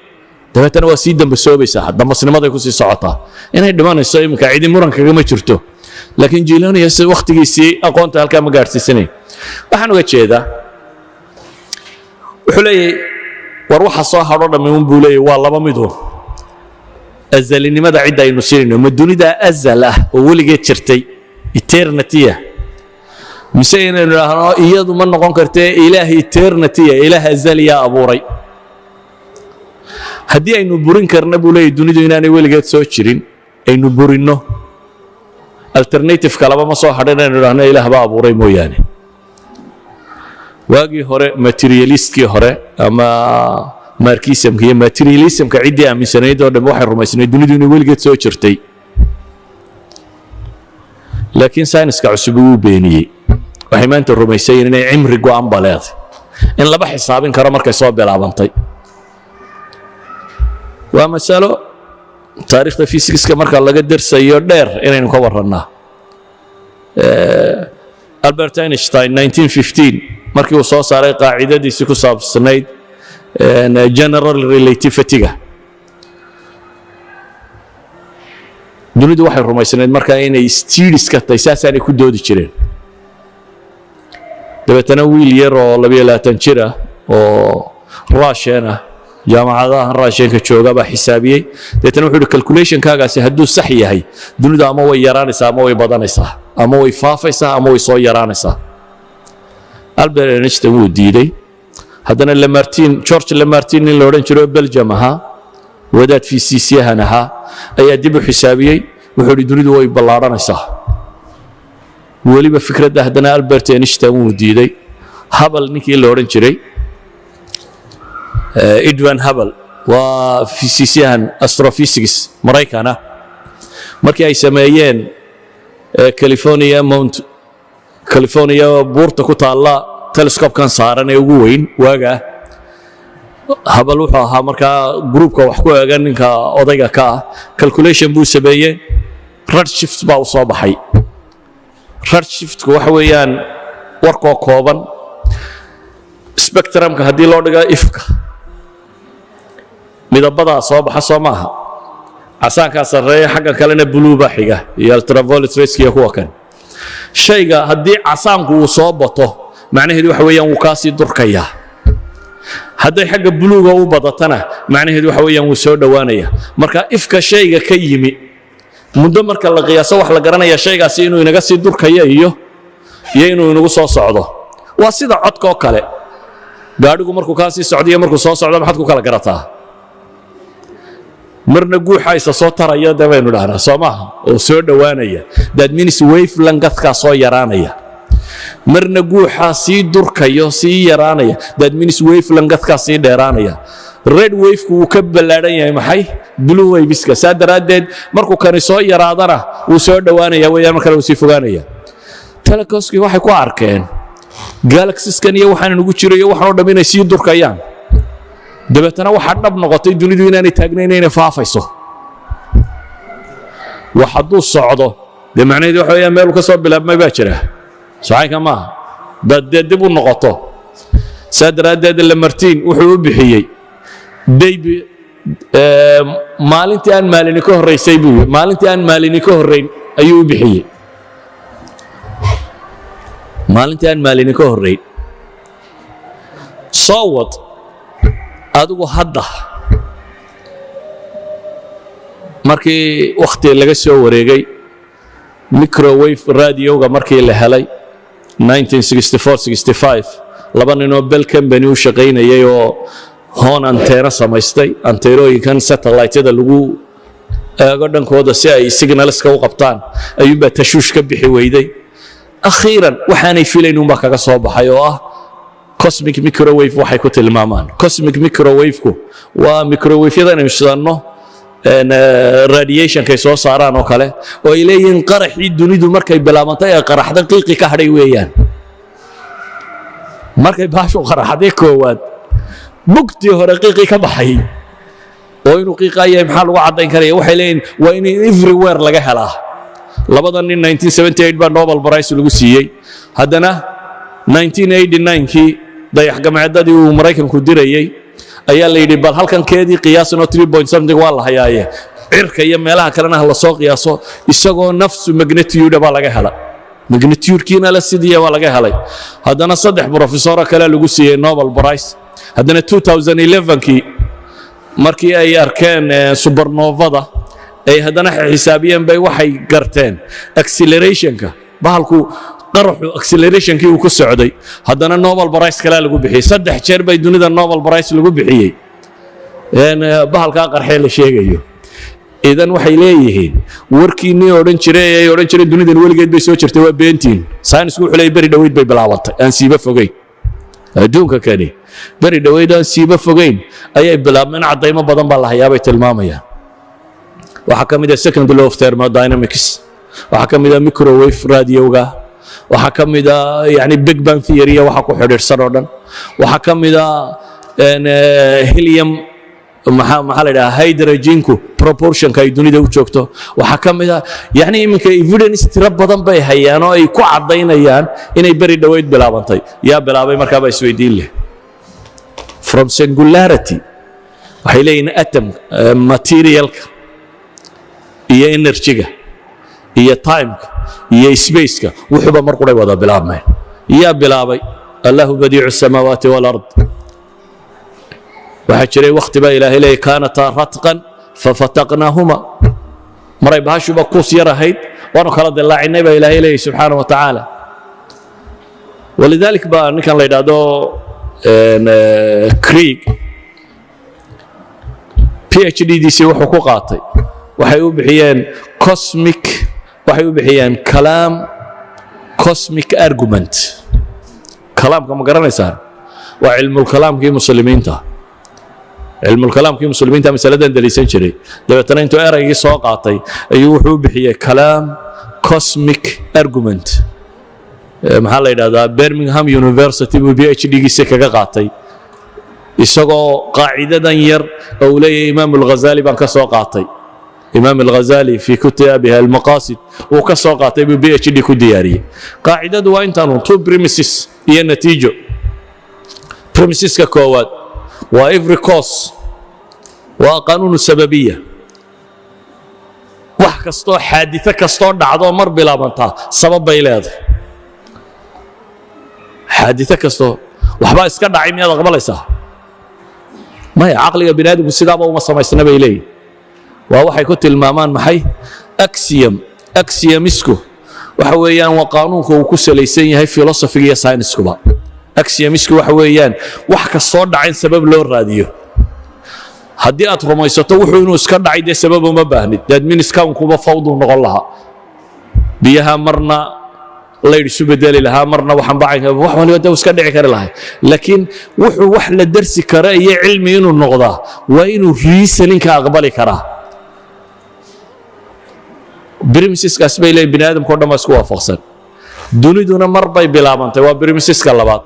dabeetana waa sii dambasoobaysaa, dambasnimaday ku sii socotaa. Inay dhimanayso iminka cidi muran kagama jirto, laakiin Gilonius wakhtigiisii aqoonta halkaa ma gaadhsiisanay. Waxaan uga jeedaa, wuxuu leeyahay war waxa soo hadho dhammi un, buu leeyahy, waa laba midun: azalinimada cidda aynu siinayno, ma dunidaa azal ah oo weligeed jirtay, eternity ah, mise inaynu idhaahno iyadu ma noqon kartee ilaah eternity ah, ilaah azaliya abuuray? Haddii aynu burin karna, buu leeyahy, dunidu inaanay weligeed soo jirin aynu burinno, alternative kalaba ma soo hadhin inaynu idhaahno ilaah baa abuuray mooyaane. Waagii hore materialistkii hore ama marxismka iyo materialismka ciddii aaminsanayd oo dhan waxay rumaysnayd dunidu inay weligeed soo jirtay, laakiin sayniska cusub wuu beeniyey. Waxay maanta rumaysayiin inay cimri go'an ba leedahay, in laba xisaabin karo markay soo bilaabantay. Waa masalo taariikhda fisikska marka laga dersayo dheer inaynu ka warrannaa. Albert Einstein 1915 markii uu soo saaray qaacidadiisii ku saabsanayd general relativity-ga, dunidu waxay rumaysnayd markaa inay stidiska tahay, saasaanay ku doodi jireen. Dabeetana wiil yar oo 22 jir ah oo Russian ah, jaamacadaha Russianka jooga, baa xisaabiyey. Dabeetana wuxuu yidhi calculationkaagaasi hadduu sax yahay, dunidu ama way yaraanaysaa ama way badanaysaa, ama way faafaysaa ama way soo yaraanaysaa. Albert Einstein wuu diiday. Haddana Lamartine, George Lamartine nin la odhan jiro oo Belgium ahaa, wadaad fiisiisyahan ahaa, ayaa dib u xisaabiyey. Wuxuu yidhi dunidu way ballaadhanaysaa. Weliba fikradda haddana Albert Einstein wuu diiday. Hubble ninkii la odhan jiray, Edwin Hubble, waa fiisiisyahan astrophysics Maraykan ah, markii ay sameeyeen California, Mount California buurta ku taalla, telescopekan saaran ee ugu weyn waagaa, Hubble wuxuu ahaa markaa groupka wax ku eega ninka odayga ka ah. Calculation buu sameeyey, red shift baa u soo baxay. Red shiftku waxa weeyaan warkoo kooban, spectrumka haddii loo dhigo ifka, midabadaa soo baxa, soo maaha? Casaankaa sarreeya, xagga kalena blue baa xiga iyo ultraviolet rayska iyo kuwa kan. Shayga haddii casaanku uu soo bato, macnaheedu waxa weeyaan wuu kaasii durkayaa. Hadday xagga buluuga u badatana, macnaheedu waxa weeyaan wuu soo dhowaanaya. Marka ifka shayga ka yimi muddo marka la qiyaaso, wax la garanaya shaygaasi inuu inaga sii durkayo iyo inuu inagu soo socdo. Waa sida codka oo kale. Gaadhigu markuu kaa sii socdiyo markuu soo socdo, maxaad ku kala garataa? Marna guuxa isa soo taraya de baynu dhahnaa, soo maaha, oo soo dhowaanaya. That means wavelengthkaa soo yaraanaya. Marna guuxaa sii durkayo, sii yaraanaya. That means wavelengthkaa sii dheeraanaya. Red waveku wuu ka ballaadhan yahay maxay? Blue waveska. Saa daraaddeed markuu kani soo yaraadana wuu soo dhowaanaya weeyaan, mar kale wuu sii fogaanaya. Telescopeskii waxay ku arkeen galaxieskan iyo waxaan inugu jirayo, waxaan oo dham inay sii durkayaan. Dabeetana waxaa dhab noqotay dunidu inaanay taagnayn, inay faafayso. Wax hadduu socdo, dee macnaheedu waxa weeyaan meeluu ka soo bilaabmay baa jira. Socaynka maaha dad dee dib u noqoto. Saa daraaddeed Lemaître wuxuu u bixiyey daybi maalintii aan maalini ka horraysay buu yidhi. Maalintii aan maalini ka horrayn ayuu u bixiyey, maalintii aan maalini ka horrayn. Soo wad adigu. Hadda markii wakhti laga soo wareegay, microwave radioga markii la helay 1964-65, laba ninoo Bell Company u shaqaynayay oo horn antenna samaystay, anteenooyinkan satellite-yada lagu eego dhankooda si ay signalska u qabtaan, ayuunbaa tashuush ka bixi weyday. Akhiiran waxaanay filayn unbaa kaga soo baxay, oo ah cosmic microwave. Waxay ku tilmaamaan cosmic microwave-ku waa microwave-yada inaynu shidanno, radiationkay soo saaraan oo kale, oo ay leeyihiin qaraxii dunidu markay bilaabantay ee qaraxda qiiqi ka hadhay weeyaan. Markay baashu qaraxday koowaad, bugtii hore qiiqii ka baxay, oo inuu qiiqaa yahay maxaa lagu caddayn karaya? Waxay leeyihin waa in everywhere laga helaa. Labada nin 1978 baa Nobel Prize lagu siiyey. Haddana 1989kii dayax gacmeedadii uu Maraykanku dirayey ayaa la yidhi, bal halkan keedii qiyaasanoo 3 point something waa la hayaaye, cirka iyo meelaha kalena ha lasoo qiyaaso. Isagoo nafsu magnitude baa laga hela, magnitudekiina la sidiya waa laga helay. Haddana saddex professoro kale lagu siiyey Nobel Prize. Haddana 2011kii markii ay arkeen supernovada, ay haddana xisaabiyeen, bay waxay garteen accelerationka bahalku, qaraxu accelerationkii uu ku socday. Haddana Nobel Prize kalea lagu bixiyey. Saddex jeer bay dunida Nobel Prize lagu bixiyey bahalkaa qarxee la sheegayo. Idan waxay leeyihiin warkiinnii odhan jiray ay odhan jireen dunidan weligeed bay soo jirtay waa beentiin. Saynisku wuxuu leeyahy beri dhoweyd bay bilaabantay, aan siiba fogeyn. Adduunka kani beri dhoweyd aan siiba fogeyn ayay bilaabmeen. Caddaymo badan baa la hayaa bay tilmaamayaan. Waxaa ka mid ah second law of thermodynamics, waxaa ka mid ah microwave radioga, waxaa ka mid ah yani Big Bang theory, waxa ku xidhiidhsan oo dhan, waxaa ka mid ah helium, maxaa la idhaha, hydrogenku proportionka ay dunida u joogto. Waxaa ka mid ah yani iminka evidence tiro badan bay hayaan oo ay ku caddaynayaan inay beri dhoweyd bilaabantay. Yaa bilaabay markaaba isweydiin leh. From singularity waxay leeyihiin atom, materialka iyo energyga iyo timeka iyo spaceka wuxuuba mar quray wada bilaabmeen. Yaa bilaabay? الله بديع السماوات والأرض. Waxaa jiray wakhti baa Ilaahay leeyay كانتا رتقا ففتقناهما. Maray bahashuba kuus yar ahayd waanu kala dilaacinay baa Ilaahay leeyay subxaana wa tacaala. ولذلك baa ninkan la yidhaahdo Craig PhD diisii wuxuu ku qaatay waxay u bixiyeen cosmic, waxay u bixiyeen kalaam, cosmic argument. Kalaamka ma garanaysaan? Waa cilmulkalaamkii muslimiinta. Cilmulkalaamkii muslimiinta masaladan daliisan jiray. Dabeetana intuu eraygii soo qaatay ayuu wuxuu u bixiyey kalaam, cosmic argument. Maxaa la yidhahdaa, Birmingham University buu PhD giisa kaga qaatay, isagoo qaacidadan yar oo uu leeyahay Imaam Alghazali baan ka soo qaatay, Imaam Alghazali في كتابه المقاصد uu ka soo qaatay buu PhD ku diyaariyey. Qaacidadu waa intaanu two premises iyo natiijo. Premiseska koowaad waa every cause, waa قانون السببية. Wax kastoo xaadito kastoo dhacdoo mar bilaabantaa sabab bay leedahay. Xaadito kastoo waxbaa iska dhacay miyaad aqbalaysaa? Maya, caqliga bini aadamku sidaaba uma samaysna bay leeyihin. Waa waxay ku tilmaamaan maxay? Axiom. Axiomisku waxa weeyaan waa qaanuunka uu ku salaysan yahay philosophyga iyo sayniskuba. Axiomsku waxa weeyaan wax kastoo dhaca in sabab loo raadiyo. Haddii aad rumaysato wuxuu inuu iska dhacay, dee sabab uma baahnid. That means kownkuba fawduu noqon lahaa, biyaha marna laydh isu bedeli lahaa, marna waxaan bacaynka, wax waliba de iska dhici kari lahay. Laakiin wuxuu wax la darsi kara iyo cilmi inuu noqdaa waa inuu reasoningka aqbali karaa. Premiseskaas bay leeyihin bini aadamka o dhan baa isku waafaqsan. Duniduna mar bay bilaabantay, waa premiseska labaad.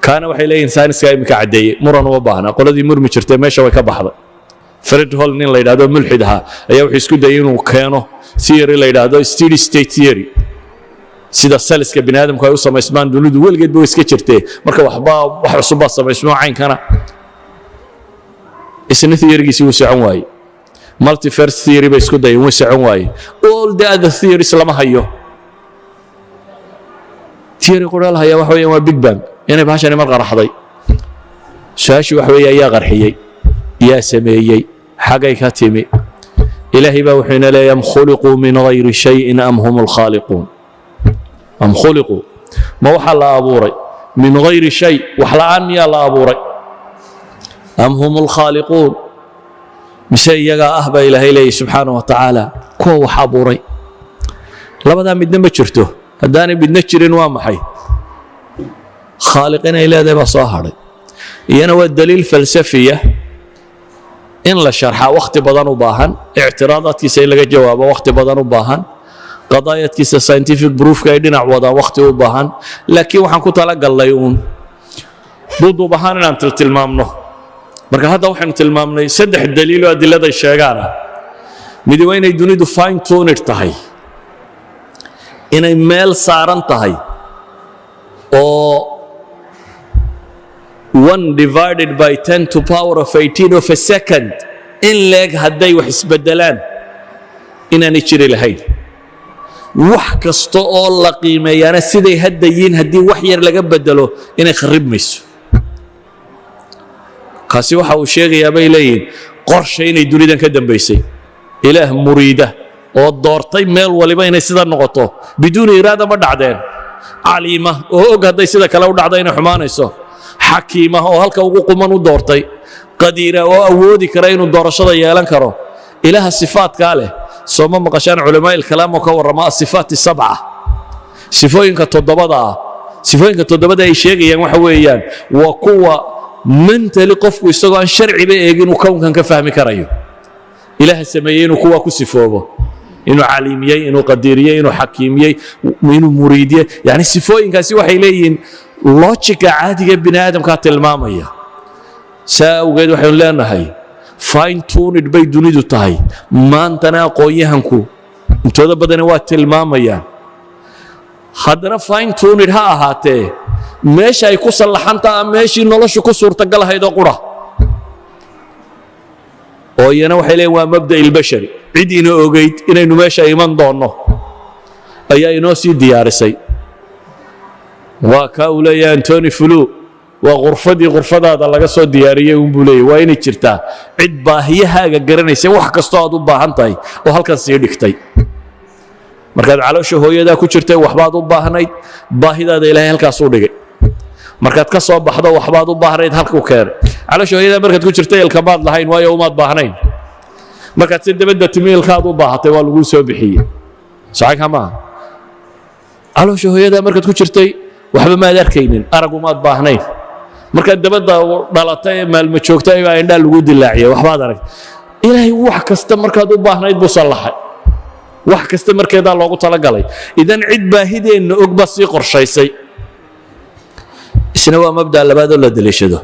Kaana waxay leeyihin sayniska iminka caddeeyey, muran uma baahna. Qoladii murmi jirtay meesha way ka baxday. Fred Hoyle nin la yidhahdo, mulxid ahaa, ayaa wuxuu isku dayay inuu keeno theory la yidhaahdo steady state theory, sida cellska bini aadamku ay u samaysmaan. Dunidu weligeedba way iska jirtee, marka waxbaa wax cusub baa samaysmo caynkana. Isna theorygiisii wuu socon waayey. Multiverse theory bay isku dayeen, wuu socon waayey. All the other theories lama hayo. Theory qura la hayaa waxa weeyaan waa Big Bang, inay bahashani mar qaraxday. Su-aashii waxa weeye: ayaa qarxiyey? Yaa sameeyey? Xagay ka timi? Ilaahay baa wuxuu ina leeyahy: أم خلقوا من غير شيء أم هم الخالقون. أم خلقوا, ma waxaa la abuuray, من غير شيء, wax la'aan miyaa la abuuray, أم هم الخالقون, mise iyagaa ah baa Ilaahay leeyahy subxaanaه wa tacaala kuwa wax abuuray? Labadaa midna ma jirto. Haddaanay midna jirin, waa maxay? Khaaliq inay leedahay baa soo hadhay. Iyana waa daliil falsafiya in la sharxaa wakhti badan u baahan, ictiraadaadkiisa in laga jawaabo wakhti badan u baahan, qadaayadkiisa scientific proofka ay dhinac wadaan wakhti u baahan. Laakiin waxaan ku talagalnay uun duuduub ahaan inaan tiltilmaamno. Marka hadda waxaynu tilmaamnay saddex daliiloo adiladay sheegaana. Midi waa inay dunidu fine tuned tahay, inay meel saaran tahay oo 1 divided by 10 to power of 18 of a second in leeg hadday wax isbeddelaan inaanay jiri lahayn. Wax kasta oo la qiimeeyaana siday hadda yihiin haddii wax yar laga bedelo inay kharibmayso. Kaasi waxa uu sheegayaa, bay leeyihiin, qorsha inay dunidan ka dambaysay, ilaah muriida oo doortay meel waliba inay sida noqoto. بدون إرادة ma dhacdeen. Caliima oo og hadday sida kale u dhacdo inay xumaanayso, xakiima oo halka ugu quman u doortay, qadiira oo awoodi kara inuu doorashada yeelan karo. Ilaaha sifaadkaa leh, sooma maqashaan culamaa ilkalaam oo ka warrama الصفات السبعة, sifooyinka toddobada ah? Sifooyinka toddobada ay sheegayaan waxa weeyaan waa kuwa mentally qofku isagoo aan sharciba eegin uu kownkan ka fahmi karayo. Ilaaha sameeyey inuu kuwaa ku sifoobo, inuu caliimiyey, inuu qadiiriyey, inuu xakiimiyey, inuu muriidiyey, yani sifooyinkaasi waxay leeyihiin logicga caadiga bini aadamkaa tilmaamaya. Saa awgeed waxaynu leenahay fine tuned bay dunidu tahay. Maantana aqoon-yahanku intooda badani waa tilmaamayaan. Haddana fine tuned ha ahaatee, meesha ay ku sallaxantaa meeshii noloshu ku suurtagal ahayd oo qura, oo iyana waxay leeyihin waa مبدأ البشري. Cid ina ogeyd inaynu meesha iman doonno ayaa inoo sii diyaarisay. Waa kaa uu leeyahay Antony Flew, waa qurfadii qurfadaada laga soo diyaariyey unbuu leeyahy. Waa inay jirtaa cid baahiyahaaga garanaysa, wax kastoo aad u baahan tahay oo halkan sii dhigtay. Markaad caloosha hooyadaa ku jirtay waxbaad u baahnayd, baahidaada Ilaahay halkaasuu dhigay. Markaad ka soo baxdo waxbaad u baahnayd, halkuu keenay. Caloosha hooyadaa markaad ku jirtay ilkamaad lahayn, waayo umaad baahnayn. Markaad si dabadda timi ilkaad u baahatay, waa laguu soo bixiyey. Saxiixa maaha? Caloosha hooyadaa markaad ku jirtay waxba maad arkaynin, arag umaad baahnayn. Markaad dabadda dhalatay ee maalmo joogtay baa indhaa lagu dilaaciyay, waxbaad arag. Ilaahay wax kasta markaad u baahnayd buu sallaxay, wax kasta markeedaa loogu talagalay. Idan cid baahideenna og baa sii qorshaysay. Isna waa mabda labaad oo la deliishado.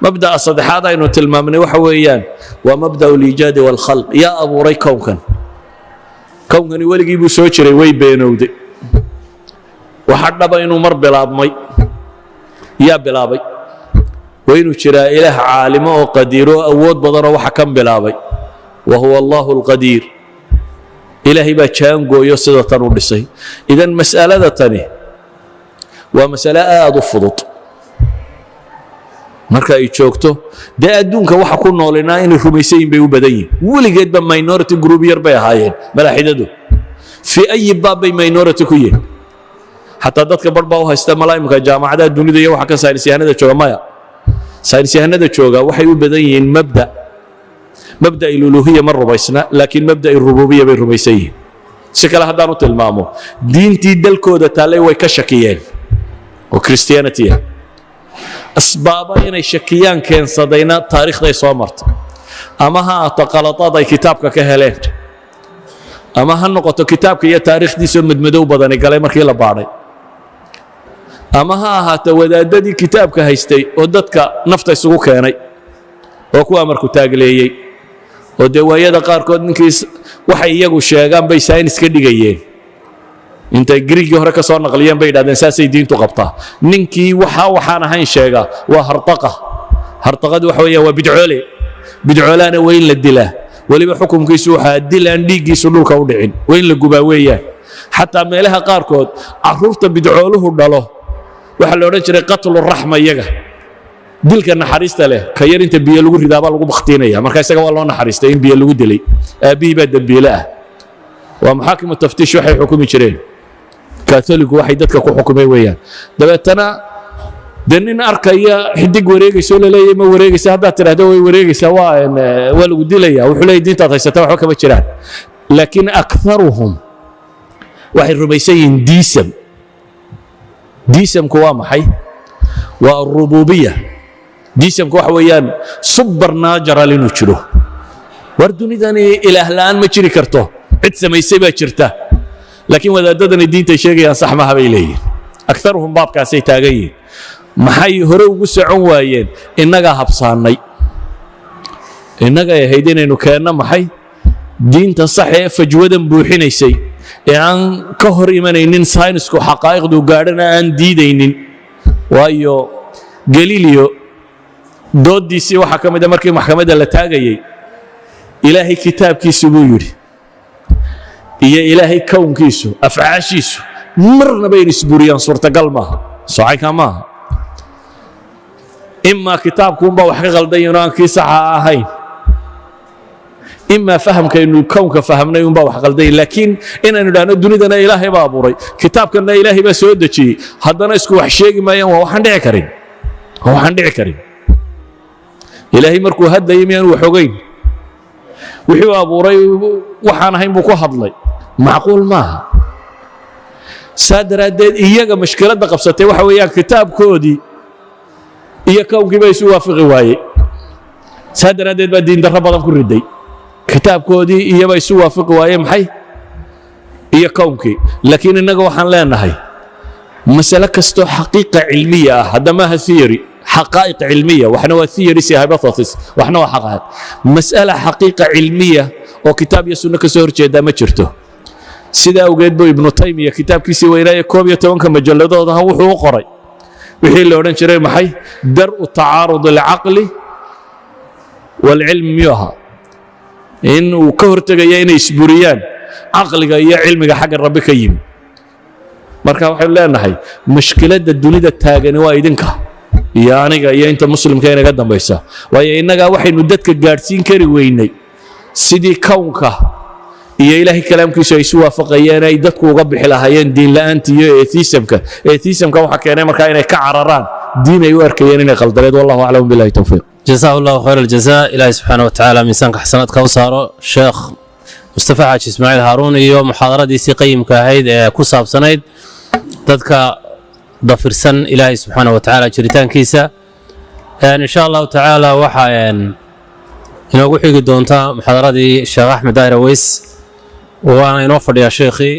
Mabda'a saddexaad aynu tilmaamnay waxa weeyaan waa مبدأ الإيجاد والخلق. Yaa abuuray kownkan? Kownkani weligii buu soo jiray, way beenowday. Waxa dhaba inuu mar bilaabmay. Yaa bilaabay? Waa inuu jiraa ilaah caalimo oo qadiiro oo awood badanoo waxa kan bilaabay, وهو الله القدير. Ilaahay baa jaangooyo sida tan u dhisay. Idan mas'alada tani waa masale aad u fudud marka ay joogto. Dee adduunka waxa ku noolinaa inay rumaysan yihin bay u badan yihin. Weligeedba minority group yar bay ahaayeen malaaxidadu. في أي باب bay minority ku yihin? Xataa Xataa dadka bar baa u haysta malaa imika jaamacadaha dunida iyo waxa kan saynisyahanada jooga. Maya, saynisyahanada jooga waxay u badan yihiin mabda الألوهية ma rumaysna, laakiin mabda الربوبية bay rumaysan yihiin. Si kale haddaan u tilmaamo, diintii dalkooda taallay way ka shakiyeen oo Christianity ah. Asbaaba inay shakiyaan keensadayna taariikhday soo martay, ama ha ahaato qaladaad ay kitaabka ka heleen, ama ha noqoto kitaabka iyo taariikhdiisoo madmadow badani galay markii la baadhay, ama ha ahaato wadaadadii kitaabka haystay oo dadka nafta isugu keenay oo ku amarku taagleeyey, oo dee waayada qaarkood ninkii waxay iyagu sheegaan bay saynis ka dhigayeen. Intay Griigii hore ka soo naqliyeen bay yidhahdeen saasay diintu qabtaa. Ninkii waxa waxaan ahayn sheega waa hartaqa. Hartaqadu waxa weeyaan waa bidcoole. Bidcoolaana waa in la dilaa. Weliba xukunkiisu waxaa dil aan dhiiggiisu dhulka u dhicin, waa in la gubaa weeyaan. Xataa meelaha qaarkood carruurta bidcooluhu dhalo waxaa la odhan jiray قتل الرحمة, iyaga dilka naxariista leh. Ka yar inta biyo lagu ridaabaa lagu bakhtiinaya. Marka isaga waa loo naxariistay in biyo lagu dilay, aabbihii baa dembiile ah. Waa محاكم التفتيش waxay xukumi jireen Katoligu, waxay dadka ku xukumay weeyaan. Dabeetana dee nin arkaya xidig wareegayso laleeyahay ma wareegaysa, haddaad tidhaahdo way wareegaysaa, waa lagu dilaya. Wuxuu leeyahy diintaad haysata waxba kama jiraan. Laakiin أكثرهم waxay rumaysan yihiin deism. Deismku waa maxay? Waa الربوبية. Deismku waxa weeyaan supernatural inuu jiro. War dunidani ilaah la'aan ma jiri karto, cid samaysay baa jirta, laakiin wadaadadani diintay sheegayaan sax maha bay leeyihin. أكثرهم baabkaasay taagan yihiin. Maxay hore ugu socon waayeen? Innagaa habsaannay. Innagay ahayd inaynu keenno maxay? Diinta sax ee fajwadan buuxinaysay, ee aan ka hor imanaynin saynisku, xaqaa'iqdu gaadhana aan diidaynin. Waayo, Galileo dooddiisii waxaa ka mid a markii maxkamadda la taagayey, Ilaahay kitaabkiisu buu yidhi iyo Ilaahay kownkiisu, afcaashiisu marnaba in isburiyaan suurtagal maaha. Socaynkaa maaha. Imaa kitaabkuunbaa wax ka qaldan inuu aan kii saxa ahayn, imaa fahamkaynu kownka fahamnay unbaa wax qalday. Laakiin inaynu idhahno dunidana Ilaahay baa abuuray, kitaabkanna Ilaahay baa soo dejiyey, haddana isku wax sheegi maayaan, waa waxaan dhici karin, waa waxaan dhici karin. Ilaahay markuu hadlayay miyaanu wax ogeyn? Wixii uu abuuray waxaan ahayn buu ku hadlay, macquul maaha. Saa daraaddeed iyaga mashkiladda qabsatay waxa weeyaan kitaabkoodii iyo kownkii baa isu waafaqi waayey. Saa daraaddeed baa diindarro badan ku riday. Kitaabkoodii iyaba isu waafaqi waaye maxay iyo kownkii. Laakiin innaga waxaan leenahay masale kastoo xaqiiqa cilmiya ah, hadda maaha theory, حقائق علمية. Waxna waa theories iyo hypothesis, waxna waa xaqaa'iq. Mas'ala xaqiiqa cilmiya oo kitaab iyo sunno ka soo horjeedaa ma jirto. Sidaa awgeed buu Ibnu Taymiya kitaabkiisii weynaaye 11-ka majalladoodaha wuxuu u qoray wixii la odhan jiray maxay? درء تعارض العقل والعلم miyuu ahaa? In uu ka hortegaya inay isburiyaan caqliga iyo cilmiga xagga Rabbi ka yimi. Marka waxaynu leenahay mashkiladda dunida taagani waa idinka iyo aniga iyo inta muslimka inaga dambaysa. Waayo, innagaa waxaynu dadka gaadhsiin kari weynay sidii kownka iyo Ilaahay kalaamkiisu ay isu waafaqayeen, ay dadku uga bixi lahaayeen diin la'aanta iyo atheismka. Atheismka waxaa keenay markaa inay ka cararaan diin ay u arkayeen inay qaldaneed. والله أعلم، بالله التوفيق. جزاه الله خير الجزاء. Ilaahay subxaana wa tacaala miisaanka xasanaadka u saaro Sheekh Mustafa Xaaji Ismaaciil Haaruun iyo muxaadaradiisii qayimka ahayd ee ku saabsanayd dadka dafirsan Ilaahay subxaana wa tacaala jiritaankiisa. In sha Allahu tacaala waxaa inoogu xigi doontaa muxaadaradii Sheekh Axmed Daahir Aweys, waana inoo fadhiyaa sheekhii.